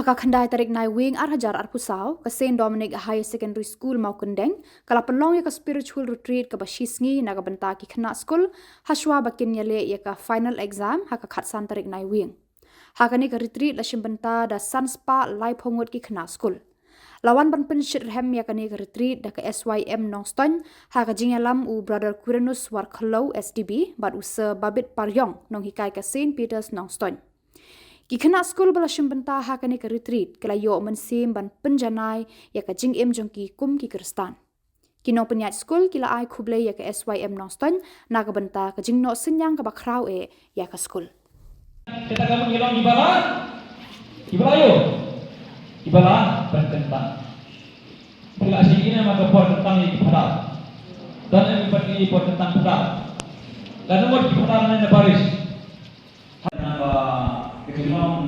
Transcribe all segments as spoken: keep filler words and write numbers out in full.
Ka khyndai tarik Naiwieng ar hajar arphew saw, ka Saint Dominic Higher Secondary School Mawkyndeng ka la pynlong ïa ka spiritual retreat kaba shisngi na ka bynta ki khynnah skul, hashwa ba kin ïaleh ïa ka final exam ha ka khatsan tarik Naiwieng. Ha kane ka retreat la shim bynta da san spah laiphew ngut ki khynnah skul. La wan ban pynshitrhem ïa kane ka retreat da ka S Y M Nongstoiñ, ha ka jingïalam u Brother Quirinus Warkhliew S D B bad u Sir Babit Pariong, nonghikai ka Saint Peter's Nongstoiñ. Ki khynnah skul ba la shim bynta ha kane ka retreat ki la ïoh mynsiem ban pynjanai ïa ka jingim jong ki kum ki Khristan. Ki nongpynïaid skul ki la ai khublei ïa ka S Y M Nongstoiñ na ka bynta ka jingnoh synñiang kaba khraw eh ïa ka skul. Kita kamu ngelong di bala, di bala yo, di bala bertentang. Bila sini nama ke por tentang di pada, dan yang berarti por tentang pada, dan nomor di pada mana baris. Nama kejolong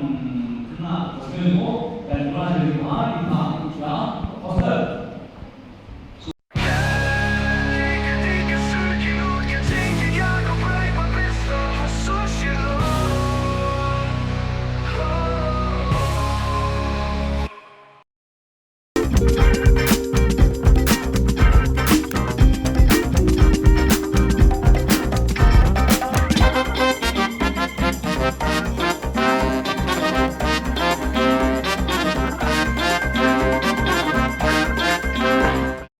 kena kejolong dan mulai dari hari kita